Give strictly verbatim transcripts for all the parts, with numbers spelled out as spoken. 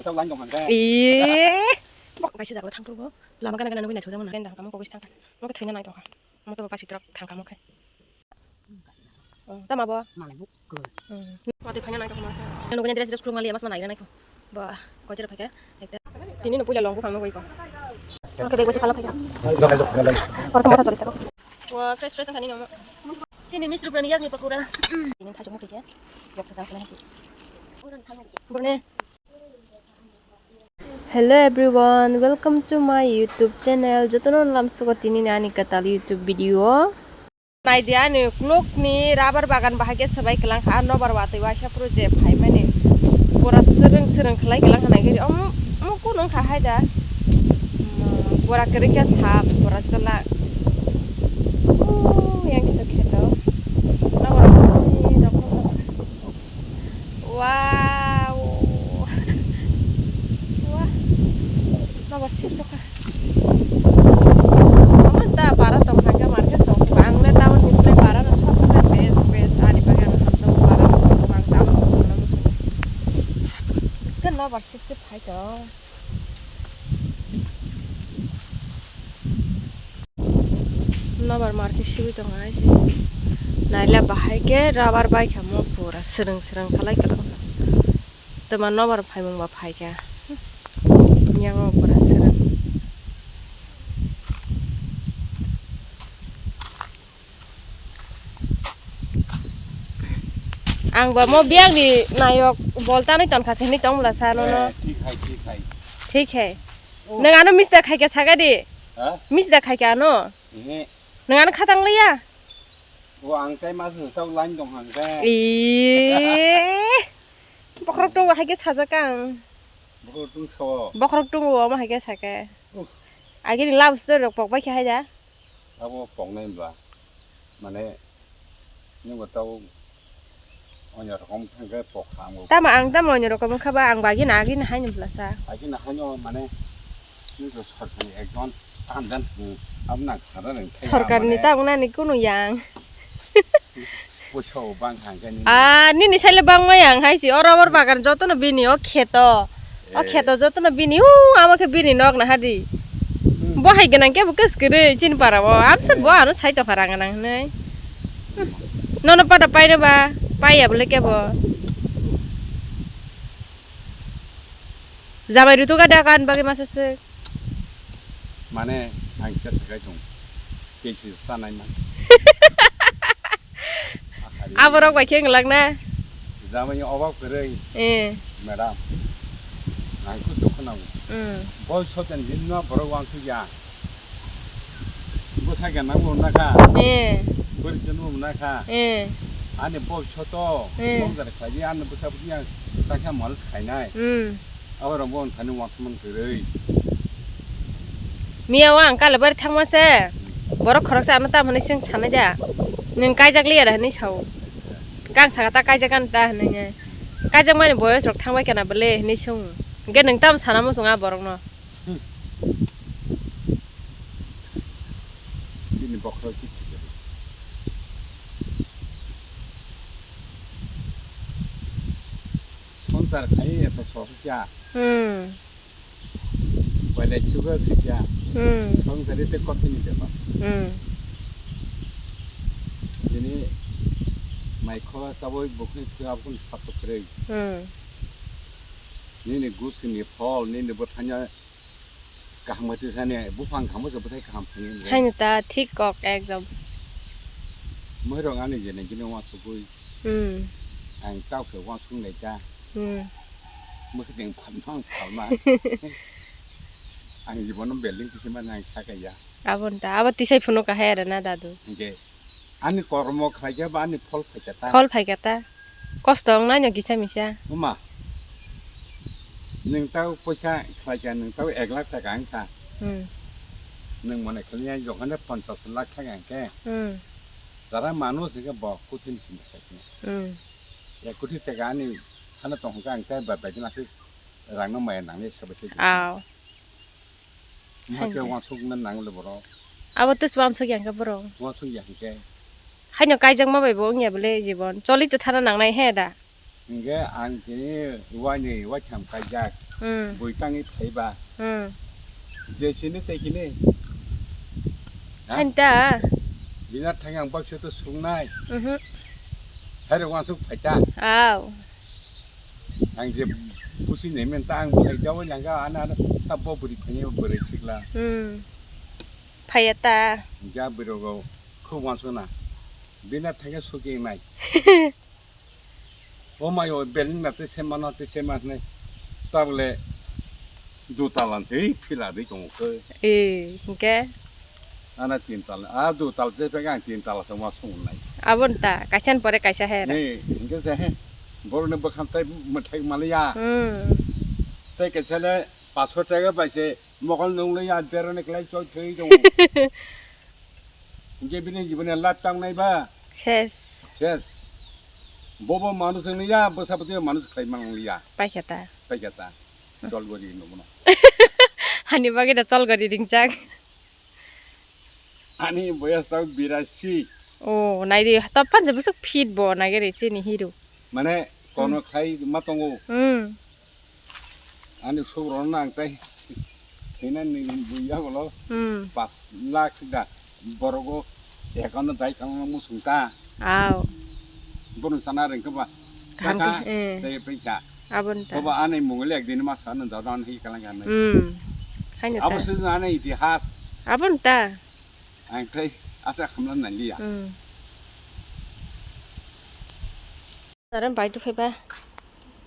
Tau lang dong hangka. Ih. Bok kaisa jaga thang turbo. Lama gana gana nugui naithok jamo na. Lenda hangka mo kogis thangka. Mo khe thwina nai tongkha. Mo to basi truck thangka mo khe. Oh, tama bo? Malai bo. Hmm. Mo tei phaina nai tongkha mo khe. Nugui dress dress khulung mali mas ma nai nai ko. Ba, koi tera phaika. Ekta. Tini no puila long buphang nugui ko. Mo khe bag basi phala phaika. Orka mata choli sako. Wa fresh fresh thani no. Chini mistri prani yakni pakura. Ini thajak mo khe. Yok sa sa na hisi. Burne. Hello everyone, welcome to my YouTube channel. Jotono lamsugo tini ani katal YouTube video. Naidi ani klok ni rubber bagan bahai khe swbai kwlang kha, nobar watwi waisa phuru je phaimani. Pura swrwng swrwng khlai kwlang kha naigari. Omo, omo kunu wngkha hai da. Pura kwrwi khe sap, pura chwla. Yang kheto kheto. Nobar watwi nokhung nokhung. Wow. Wah. Nobar sip sokha. Omo ta para tong kha, market tong kha. Ang le town ni slai para no sobse best, best. Ani bagwi ang hamjak para no, ang town tong kha no. Iske nobar sip sip hai to. Nobar market sibui tongo hai se. Naila bahai khe rubber bai kha mo pura swrwng swrwng khalai kwlwng. Tama nobar phaimung ba phai kha. Yang o pura swrwng. Ang ba mo biang ni nayok bol tanwi ton kha se hinwi tong bwla sa no no. Eh, thik hai, thik hai. Thik hai. Oh. Nwng ano miss da khai kha saka di. Ha? Miss da khai kha ano. Ehe. Nwng ano khatang liya. O ang tai ma se tau line dong hang khe. Ee. Bokhorok tung hai khe sajak ang. Bokhorok tung so. Bokhorok tung o ma hai khe saka. Uh. Agini love story rok pok bai khe hai da. Abo poknai ba. Mane, nungbo tau onyo rokom thangkhe pokha ang bo. Tamo ang tamo onyo rokom wngkha ba, ang bagwi na agini haino bwlasa. Agini haino mane, nungbo sorkarni ekjon tamdan, hmm, abo nang sana rwng thai. Sorkarni mane, tamo nani kunu yang. Poisa bo bang hangkhe nini. Ah, nini saile bangma yang hai si, oro oro bagan jotono bini o kheto. O kheto jotono bini, u, amo khe bini nok naha di. Hmm. Bo hai gwnang khe bo kwskwrwi chini para o. Amsa bo ano sai tongkha rang gwnang hinwi. Hmm. Nono pada paino ba, paiya bole kebo. Jamai rutu ga da kan bagwi masa se. Mane, ang kisa sakai tong. Kisi sanai man. Aborok bai khe wng lak na. Jamani obak kwrwi. Eh. Madam. Ang khe dukhu nango. Mm. Boi soten din no borok wansuk ya. Bwsai gana bo nakha. Eh. Bwrwi chen bo nakha. Eh. Ani boi soto. Eh. Nong jare khlai di ani bwsa bwtwi ang takha manus khainai. Mm. Aborok bo thani wansukmani kwrwi. Miya o ang Kalabari thangma se, borok khoroksa ano tam hinwi chwng sanai da. Nwng kaijak liya da hinwi sao. Kang saka ta kaijak ani ta hinwi nai. Kaijak mani boyos rok thangbai kana bwle hinwi song. Hwnkhe nwng tamo sana muchung a borok no. Hmm. Bini bokhorok kithi kwrwi. Swngchar khai eto sohor cha. Hmm. Belai sugo swijak. Hmm. Swngchar ite kothini bepar. Hmm. Bini maikho chabwi bukhuni thwi aboni satok kwrwi. Hmm. Nini gusini phol, nini bwthanya kaham khe tisani buphang kaham se bwthai kaham phunwi. Haino ta thik kok ekdom. Mwrwng ani je nangkhe wansugwi. Hmm. Ang tao khe wansuk nai ta. Hmm. Mwkhwtwng phalma ang phalma. Ang jibono building kisi ma nang sakaya. Aboni ta, abo tisai phunuk kahai arena dadu. Hwnkhe ani kormo khlaikhe ba ani phol phaikha ta. Phol phaikha ta. Kosto wngnai no kisa misa. Wngma. Nwng tao poisa khlaikha, nwng tao ek lakh taka wngkha. Hmm. Nwng mone khlaiya jokhone ponchash lakh taka hwnkhe. Hmm. Jara manu se khe bo kothin sini khaisini. Hmm. Ek koti taka ani hano tong hwnkhe ang tei bai bai dina se rang no maya nangni sabai se. Aw. Hai Hake de. Wansuk na nang le borok. Abo tus wansuk yang khe borok. Wansuk yang khe. Haino kaijakma bai bo wngya bole jibon. Choli to thana nangnai he da. Hingke ang tini uaini uaitham kaijak. Hmm. Bui tangwi phaiba. Hmm. Je sini tei kini. Ha? Hanta. Bina thang ang baksa to sungnai. Mhm. Hai rok wansuk phaita. Aw. Ang je pusi nemen ta ang phai jawi langka ana ana sabo buri phai buri sikla. Hmm. Phaiya ta. Ja biro go khub wansuna. Bina thang suki nai. O mai o building na tei se mano tei se mano tabole dutala se phila de tong khe. E, hingke? Ana tintal, a dutal je pega tintal se ma sung nai. Abon ta, kaisa ni pore kaisa he. Ne, hingke se he. Boro ne bwkham tai mwthai maliya. Hmm. Tei kaisa le paso taka bai se mokol nung le ya dero ne klai choi thoi tong. Hingke bini jiboni life tangnai ba? Ses. Ses. Bobo manus wngya, bwsa bwtwi manus khlai manliya. Paikha ta. Paikha ta. Chol gori hinwi bono. Hani bagwi da chol gori ringjak. Ani boyas tau birasi. Oh, naidi, tophan se bwswk fit bo nagari chini hero. Mane, kono khlai ma tongo. Hmm. Ani sukrok no ang tai thina ni buya bolo. Hmm. Pas lakh sida borogo account no dai kang musung ta. Aw. Bono sana reng keba. Kaham saka, ke, eh. Saya pisa. Abon ta. Baba ani mungli ekdin ma sana da dan hi kalang kan. Hmm. Haino ta. Abo se ani itihas. Abon ta. Ang tai asa khamlan naliya. Hmm. Naren bai tu phaiba.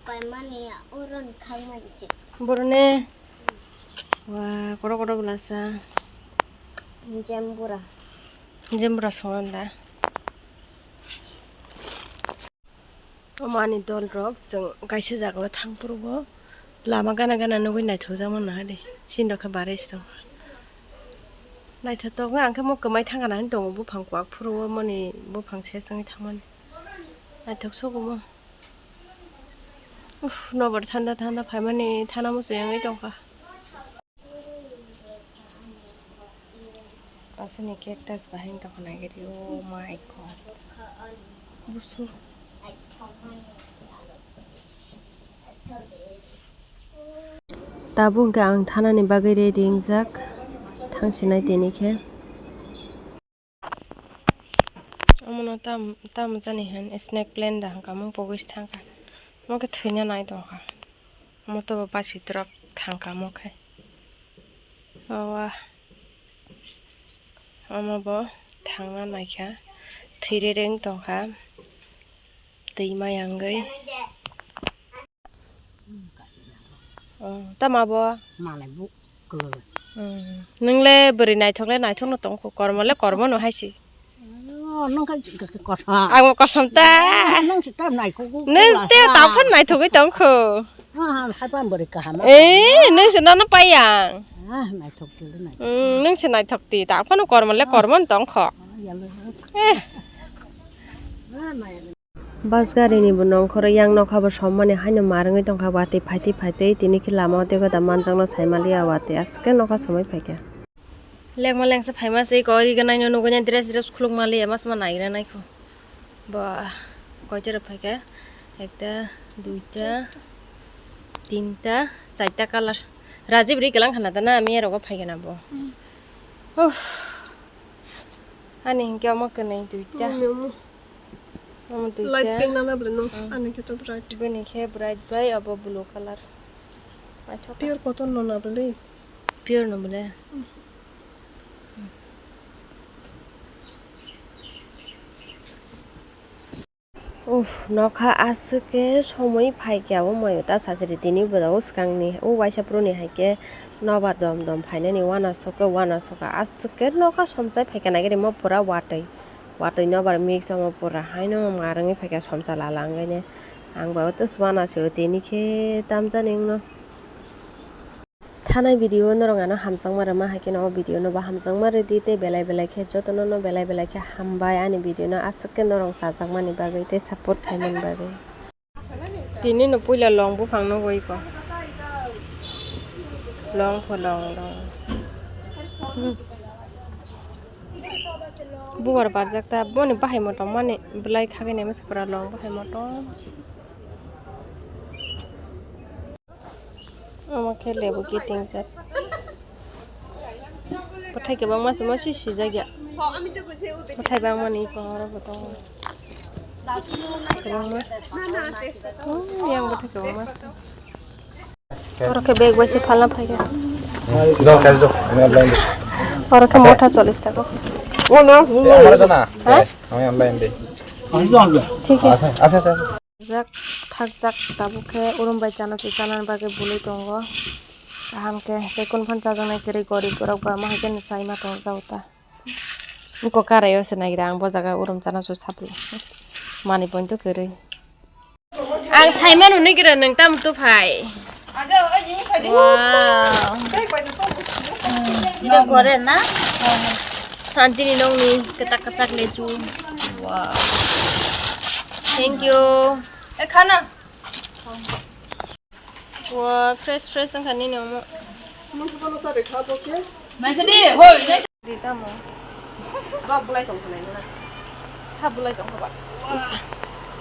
Paimani uron khangman se. Borone. Wa, kodo kodo belasa. Jembura. Jembura songan da. Omo ani dol rok, chwng kaisa jaga o thang phuru o. Lama gana gana nugui naithokjakma nahadi. Chini rok khe barai se tongo. Naithotok wng ang khe mo kwmai thangkha nahani tongo, buphang kwak phuru o moni buphang ses wngwi thangmani. Naithok sobo mo. Uff, nobar thanda thanda phaimani thana muchung yangwi tongkha. Aswkni cactus bahai wng tongkha naigiri, oh my God. Busu. Tabuk hwnkhe ang thanani bagwi ready wngjak, thangsinai tini khe. Omono tam, tamo jani hwn snake plant da hwnka, omo pogwi se thangkha. Omo khe thwina nai tongkha. Omo to bo basi drop thangkha omo khe. Owa. Omo bo thangna naikha. Thwi rereng tongkha. Twi mayangwi. Oh, tamo abo? Malai bu kwlwi. Hmm. Nwng le bwrwi naithok le naithok no tong kho, kormo le kormo no hai si. Oh, nwng kha kosom. Ang kosom ta. Nwng se ta naithok. Nwng te ta phano naithogwi tong kho. Ah, hai pa bwrwi kaham. Eh, nwng se nono payang. Ah, naithok le naithok. Hmm, nwng se naithok ti, ta phano kormo le kormo no tong kho. Ah, yalo. Eh. Ah, naithok. Bus gari ni bo nongkhoro yang nokha bo sommani haino mar wngwi tongkha, watwi phaitwi phaitwi tini khe lama o tei goda manjakno saimaliya watwi aske nokha somwi phaikha. Lengma lengsa phaima se eko ri gwnangno nugui dress dress khuluk maliya masma naigra naikho. Ba koita rok phaikha, ekta, duita, tinta, charta colour. Rajib ri kwlang khana ta na miya rogo phaikha na bo. Uff. Ani hinkhe omo kwnwi duita. Omo duita. Light pink nana bwle nung. Hmm. Ani khe to bright. Bini khe bright bai obo blue colour. Naithok. Pure cotton no na bwle. Pure no bwle. Hmm. Uff, nokha aswk khe somoi phaikha o mayo ta sachiri tini bwdao swkangni o waisa phuruni hai khe nobar dom dom phainani uanasuk khe uanasuk khe aswk khe nokha somsai phaikha naikhe rimo pura watwi watwi nobar mix omo pura haino mar wngwi phaikha somsa lala wngwi ne ang bai o twswana se o tini khe tamjani wngno. Thanai video norok ano hamjakma rwma hai kheno o video no bo hamjakma rwdi tei belai belai khe jotono no belai belai khe hambai ani video no aswk khe norok chajakmani bagwi tei support khaimani bagwi. Tini no puila long buphang no goi ko. Long pho long long. Hmm. Bubar barjak ta boni bahai motom mani belai khagwi naima se pura long bahai motom. Omo khe lebu kiting jak. Bwthai kwbangma se mo si sijak ya. Bwthai bangmani tongo oro bo tongo. Kwbangma. Oh, yang bwthai kwbangma. Oro khe bag bai se phalna phaikha. Do, cash do. Ami online de. Oro khe motha chollish taka. Amar do na. Ha? Ami online de. Thik he. Asa, asa, asa. Jak thak jak tabuk khe urum bai chana chu chana bagwi bului tongo. Kaham khe tei kun phan chajaknai kwrwi gorib rok ba ma hai khe chai ma tongo ta. Iko karai o se naigra ang bo jaga urum chana chu sapli. Mani point to kwrwi. Ang saimano nigira nwng tam tu phai. Wow. Ito gore na? Santini nongni kwchak kwchak lechu. Wow. Thank you. E khana. Wow, fresh fresh wngkha nini omo. Naisadi, hoi, nai- Di tamo. Ba bulai tong khanai na. Sa bulai tong kha ba.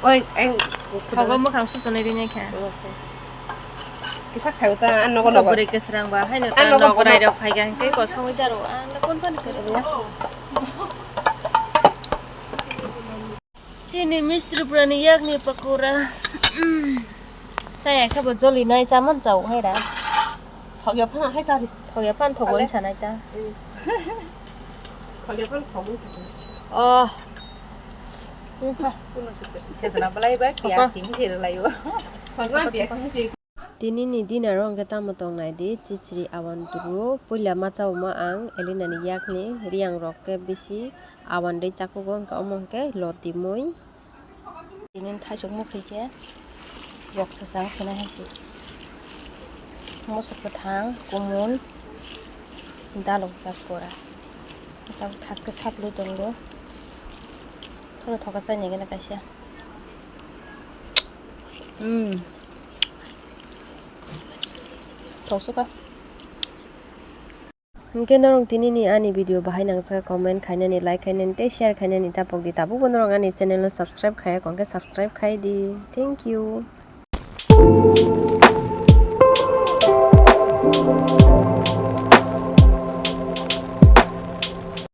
Oi, ang. Thogo mwkhang susunai rinai kha. Kisa khayo ta, an nogo nogo. Bwrwi kwsrang ba, haino ta nogo nogo rai rok phai ga, hingke kosong wi jaro, an kon pan khe. Chini Miss Tripura ni yakni pakora. Mm. Saya khe bo joli nai chamon chao hai ra. Thokya phana hai chari. Thokya phan thogo. Ale. Wngsa nai ta. Mm. Thokya phan thogo. Oh. Wngkha. Kuno se, sejana belai bai. Thokya. Piyaj simi se rwlaio. Thokya piyaj simi se. Tini ni dinner o hwnkhe tamo tong nai di, chichri awan duru. Puila ma chao ma ang Elina ni yak ni riyang rok khe bisi awan dei chakugo, hwnkhe omo hwnkhe loti mui. Tini thaisok mukhi khe rok sasang swnai hai se. Mosok kwthang, kumun, dalok jak kora. Tabuk thaske sapli tongo. Thola thoka chaini gana kaisa. Mm. Thok suka. Hingke norok tini ni ani video bahai nangsa comment khainani, like khainani tei share khainani tapok di. Tabuk bo norok ani channel no subscribe khaya kongkhe subscribe khai di. Thank you.